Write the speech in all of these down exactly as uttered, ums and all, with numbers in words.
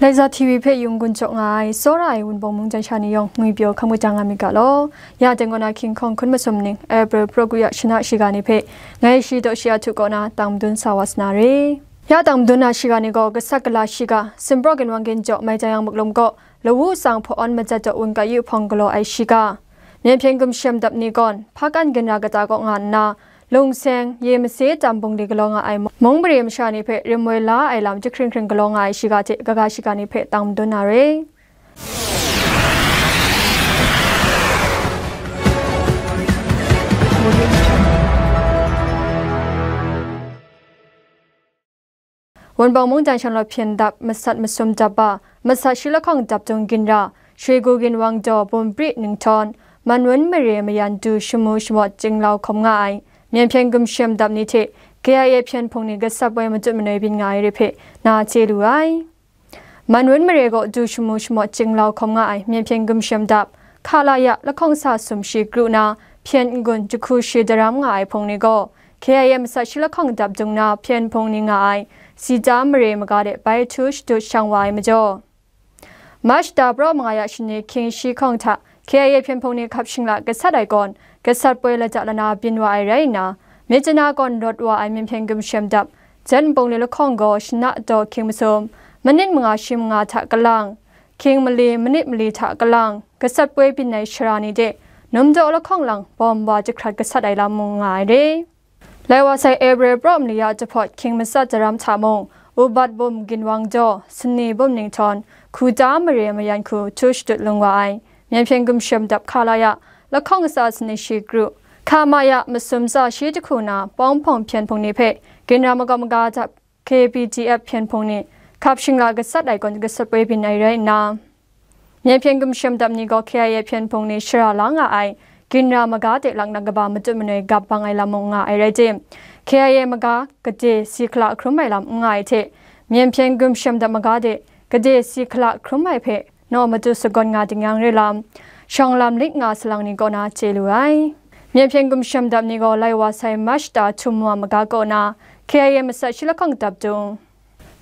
Laiza T V hpe yung gun jaw nga ai, tsawra ai Wunpawng mungdan sha ni yawng ngwi pyaw hkam kajang nga myit ga law. Ya teng kaw na hkying hkawng hkun masum ning, April pro ku ya shana shiga ni hpe, ngai shi daw shi a htu kaw na tang madun sa wa sa na re. Ya tang madun na shiga ni gaw, gasat gala shiga, Sinpraw ginwang ginjaw mai jang yang maklum kaw, lawu tsang hpaw awn majat jaw wun kat yu hpawng galaw ai shiga, myen hpyen gumshem dap ni gawn, hpa kan ginra kata kaw nga nna, lungseng, ye mase tam bungli galaw nga ai mung mare masha ni hpe rim woi la ai lam jahkring hkring galaw nga ai shiga hte kaga shiga ni hpe tang madun na re. Wunpawng mungdan shanglawt hpyen dap, masat masum dap ba, masat shi lahkawng dap dung ginra, Shwe gu ginwang jaw bum pri ninghtawm, Manwun mare mayan du shamu shamawt jinglau hkawm nga ai, myen hpyen gumshem dap ni hte K I A hpyen hpung ni gasat poi matut manoi byin nga ai re hpe na chye lu ai. Manwun mare gaw du shamu shamawt jinglau hkawm nga ai myen hpyen gumshem dap, Khalaya lahkawng sa sum shi kru na, hpyen n-gun jahku shi daram nga ai hpung ni gaw, K I A masat shi lahkawng dap dung na hpyen hpung ni nga ai, Sita mare maga de bai htu shadut shang wa ai majaw, March da praw manga ya shani hkying shi hkawng hta, K I A hpyen hpung ni hkap shingla gasat ai gawn, gasat poi lata lana byin wa ai rai nna, Myitkyina gawn rawt wa ai myen hpyen gumshem dap, jan npung ni lahkawng gaw shana daw hkying masum, minit manga shi manga hta kalang, hkying mali, minit mali hta kalang, gasat poi byin ai shara ni de, num daw lahkawng lang bawm wa jahkrat gasat ai lam mung nga ai re. Lai wa sai April praw mali ya jahpawt hkying matsat daram hta mung, Ubat bum ginwang jaw, sani bum ninghtawm, Hkuta mare mayan hku htu shadut lung wa ai, myen hpyen gumshem dap Khalaya, lahkawng sa sani shi kru, Khamaya masum sa shi jahku na, pawng hpawng hpyen hpung ni hpe, ginra makawp maga dap, K B D F hpyen hpung ni, hkap shingla gasat ai gawn gasat poi byin ai rai nna, myen hpyen gumshem dap ni gaw K I A hpyen hpung ni shara la nga ai, ginra maga de laknak kaba matut manoi gap bang ai lam mung nga ai rai tim, K I A maga gade si hkala hkrum ai lam n nga ai hte, myen hpyen gumshem dap maga de gade si hkala hkrum ai hpe naw matut sagawn nga ding yang re lam, shawng lam lit nga salang ni kaw na chye lu ai. Myen hpyen gumshem dap ni gaw lai wa sai March da htum wa maga kaw na, K I A masat shi lahkawng dap dung,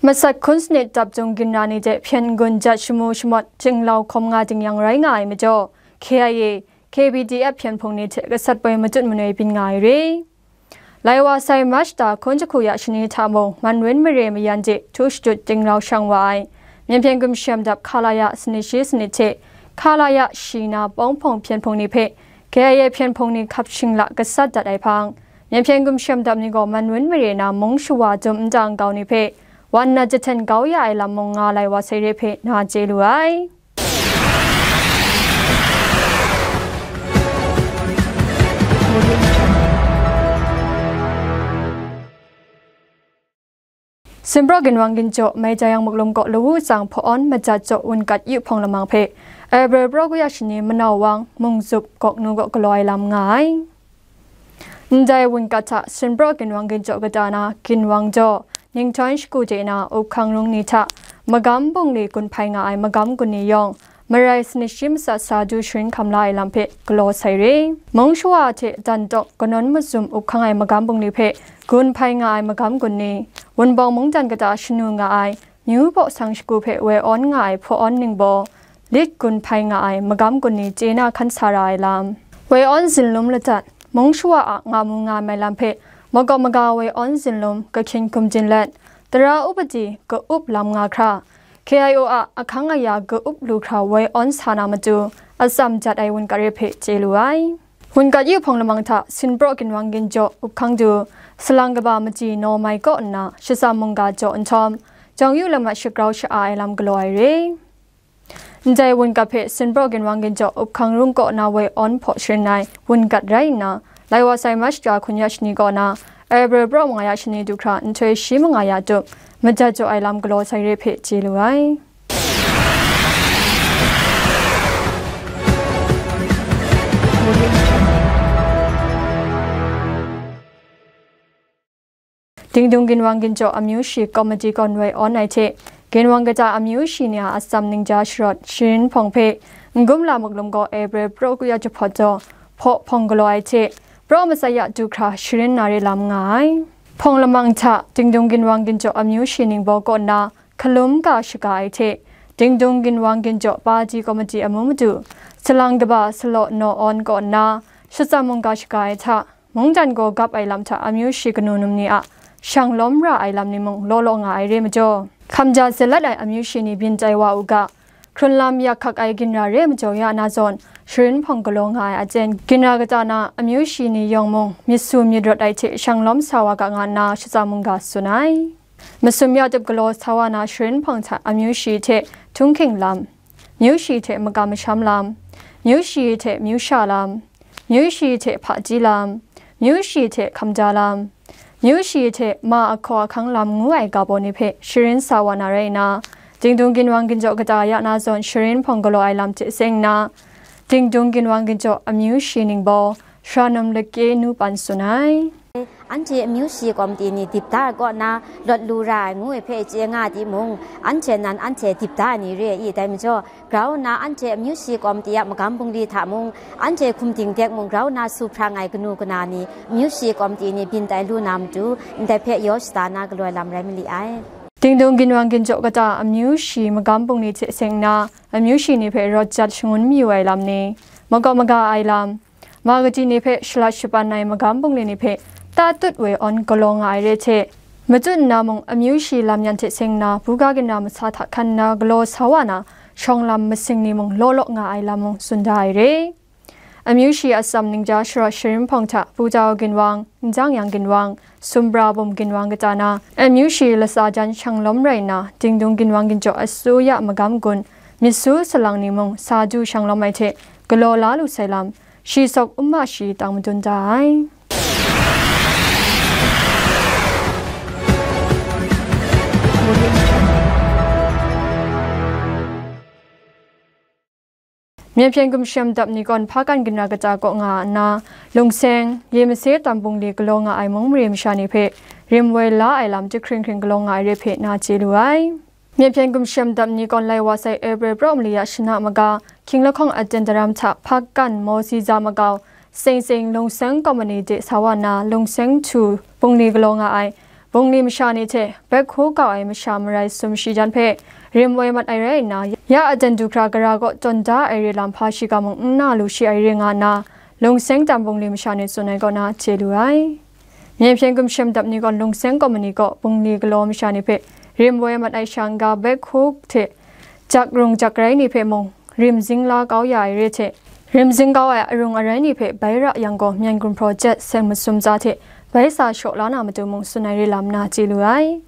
masat hkun sanit dap dung ginra ni de hpyen n-gun jat shamu shamawt jinglau hkawm nga ding yang rai nga ai majaw, K I A, K B D F hpyen hpung ni hte gasat poi matut manoi byin nga ai re. Lai wa sai March da hkun jahku ya shani hta mung, Manwun mare mayan de htu shadut jinglau shang wa ai, myen hpyen gumshem dap Khalaya sani shi sanit hte, Khalaya shi na pawng hpawng hpyen hpung ni hpe, K I A hpyen hpung ni hkap shingla gasat dat ai hpang, myen hpyen gumshem dap ni gaw Manwun mare na mung shawa dum nta nkau ni hpe, wan na jahten kau ya ai lam mung nga lai wa sai re hpe na chye lu ai. Sinpraw ginwang ginjaw mai jang yang maklum kaw lawu tsang hpaw awn majat jaw wun kat yu hpawng lamang hpe, April praw ku ya shani manau wang mungzup gawk nu gaw galaw ai lam nga ai. Ndai wun kat hta Sinpraw ginwang ginjaw kata na ginwang jaw, ninghtawm shagu de na up hkang rung ni hta, magam bungli gun hpai nga ai magam gun ni yawng, marai sanit shi matsat sa du sharin hkam la ai lam hpe galaw sai re. Mung shawa hte dan tawk kanawn mazum up hkang ai magam bungli hpe gun hpai nga ai magam gun ni, Wunpawng mungdan kata shanu nga ai, myu baw sang shagu hpe woi awn nga ai hpaw awn ningbaw, lit gun hpai nga ai magam gun ni chye na hkan sa ra ai lam. Woi awn zinlum ladat, mung shawa a nga mu nga ai lam hpe, makawp maga woi awn zinlum kahkyin hkum jin let, tara upadi ka-up lam nga hkra, K I O a ahkang aya ka-up lu hkra woi awn sa na matu, atsam jat ai wun kat re hpe chye lu ai. Wun kat yu hpawng lamang hta, Sinpraw ginwang ginjaw up hkang du, salang kaba machyi naw mai kaw nna, shatsam mungga jaw nhtawm, jawng yu lam a shagrau sha-a ai lam galaw ai re. Ndai wun kat hpe Sinpraw ginwang ginjaw up hkang rung kaw na woi awn hpaw sharin ai wun kat rai nna, lai wa sai March da hkun ya shani kaw na, April praw manga ya shani du hkra nhtoi shi manga ya tup, majat jaw ai lam galaw sai re hpe chye lu ai. Dingdung ginwang ginjaw amyu shi komiti gawn woi awn ai hte, ginwang kata amyu shi ni a atsam ningja sharawt sharin hpawng hpe, n-gum la maklum gaw April praw ku ya jahpawt jaw, hpaw hpawng galaw ai hte, praw matsat ya du hkra sharin na re lam nga ai. Hpawng lamang hta, dingdung ginwang ginjaw amyu shi ningbaw kaw nna, hkalum ga shaga ai hte, Dingdung ginwang ginjaw pati komiti amu madu, salang kaba Salaw Naw Awn kaw nna, shatsam mungga shaga ai hta, mungdan gaw gap ai lam hta amyu shi kanu num ni a shang lawm ra ai lam ni mung law law nga ai re majaw, hkamja zalat ai amyu shi ni byin tai wa u ga, hkrunlam yak hkak ai ginra re majaw ya na zawn, sharin hpawng galaw nga ai aten ginra kata na amyu shi ni yawng mung myit su myit rawt ai hte shang lawm sa wa ga nga nna shatsam mungga tsun ai. Masum ya tup galaw sa wa na sharin hpawng hta amyu shi hte htunghking lam, myu shi hte makam masham lam, myu shi hte myu sha lam, myu shi hte hpaji lam, myu shi hte hkamja lam, myu shi hte ma ahkaw ahkang lam ngu ai ga baw ni hpe sharin sa wa na rai nna, dingdung ginwang ginjaw kata ya na zawn sharin hpawng galaw ai lam hte seng nna, dingdung ginwang ginjaw amyu shi ning baw, Sara num lakye nu pan tsun ai. Anhte amyu shi komiti ni dip da ai kaw na lawt lu ra ai ngu ai hpe chye nga timung, anhte nan anhte dip da ai ni re ai i, dai majaw, grau nna anhte amyu shi komiti a magam bungli hta mung, anhte hkum ding dek mung grau nna su hprang ai kanu kana ni amyu shi komiti ni byin tai lu na matu, ndai hpe yaw shada na galaw ai lam rai ma li ai. Dingdung ginwang ginjaw kata amyu shi magam bungli hte seng nna, amyu shi ni hpe rawt jat shangun mayu ai lam ni, makawp maga ai lam, ma kaji ni hpe shalat shapan ai magam bungli ni hpe tatut woi awn galaw nga ai re hte, matut nna mung amyu shi lam yan hte seng nna buga ginra masa hta hkan nna galaw sa wa na, shawng lam masing ni mung law law nga ai lam mung tsun da ai re. Amyu shi atsam ningja sharawt sharin hpawng hta, Butau ginwang, Njang Yang ginwang, Sumbra bum ginwang kata na, amyu shi latsa jan shang lawm rai nna, dingdung ginwang ginjaw asuya magam gun, myit su salang ni mung sa du shang lawm ai hte, galaw la lu sai lam, shi sawk umma shi tang madun da ai. Myen hpyen gumshem dap ni kawn hpa kan ginra kata kaw nga nna, Lungseng, Yemase tam bungli galaw nga ai mung mare masha ni hpe rim woi la ai lam jahkring hkring galaw nga ai re hpe na chye lu ai. Myen hpyen gumshem dap ni kawn lai wa sai April pra mali ya shana maga, Hkying lahkawng aten daram hta hpa kan mawsi za makau, Seng Seng Lungseng Company de sa wa nna Lungseng htu bungli galaw nga ai, bungli masha ni hte bek hku kau ai masha marai sum shi jan hpe rim woi mat ai rai nna, ya aten du hkra gara kaw tawn da ai re lam hpa shiga mung n na lu shi ai re nga nna, Lungseng tam bungli masha ni tsun ai kaw na chye lu ai. Myen hpyen gumshem dap ni gaw Lungseng Company kaw bungli galaw masha ni hpe rim woi mat ai sha n-ga bek hku hte jak rung jak rai ni hpe mung rim zing la kau ya ai re hte, rim zing kau ai arung arai ni hpe bai ra yang gaw, myen gumhpraw jet seng masum tsa hte bai sa shaw la na matu mung tsun ai re lam na chye lu ai.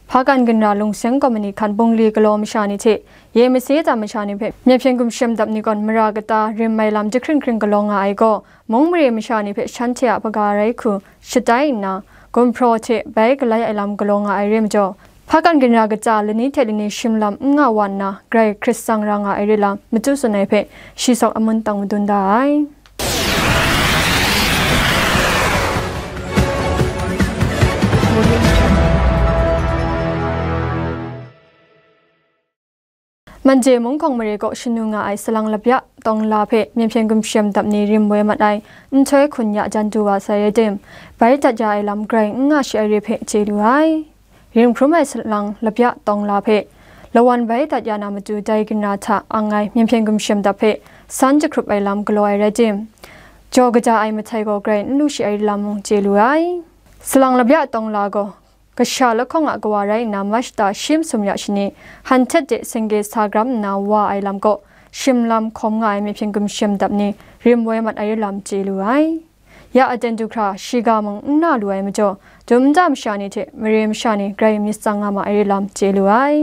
Hpa kan ginra Lungseng Company hkan bungli galaw masha ni hte, Yemase tam masha ni hpe myen hpyen gumshem dap ni gawn mara kata rim ai lam jahkring hkring galaw nga ai gaw, mung mare masha ni hpe shanhte a hpaga rai hku shatai nna, gumhpraw hte bai galai ai lam galaw nga ai re majaw, hpa kan ginra kata lani hte lani shim lam n nga wa nna, grai hkrit tsang ra nga ai re lam matu tsun ai hpe, shi sawk amun tang madun da ai. Manje Munghkawng mare kaw shanu nga ai salang labya tawng la hpe myen hpyen gumshem dap ni rim woi mat ai nhtoi hkun ya jan du wa sai rai tim, bai dat ya ai lam grai n nga shi ai re hpe chye lu ai. Rim hkrum ai salang labya tawng la hpe lawan bai dat ya na matu dai ginra hta ang ai myen hpyen gumshem dap hpe san jahkrup ai lam galaw ai rai tim, jaw kaja ai mahtai gaw grai n lu shi ai lam mung chye lu ai. Salang labya tawng la gaw, kasha lahkawng a kawa rai nna, Mashta shi masum ya shani, hkan htet de sengge sa gram nna wa ai lam kaw, shim lam hkawm nga ai myen hpyen gumshem dap ni rim woi mat ai re lam chye lu ai. Ya aten du hkra, shiga mung n na lu ai majaw, dum nta masha ni hte mare masha ni grai myit tsang nga ma ai re lam chye lu ai.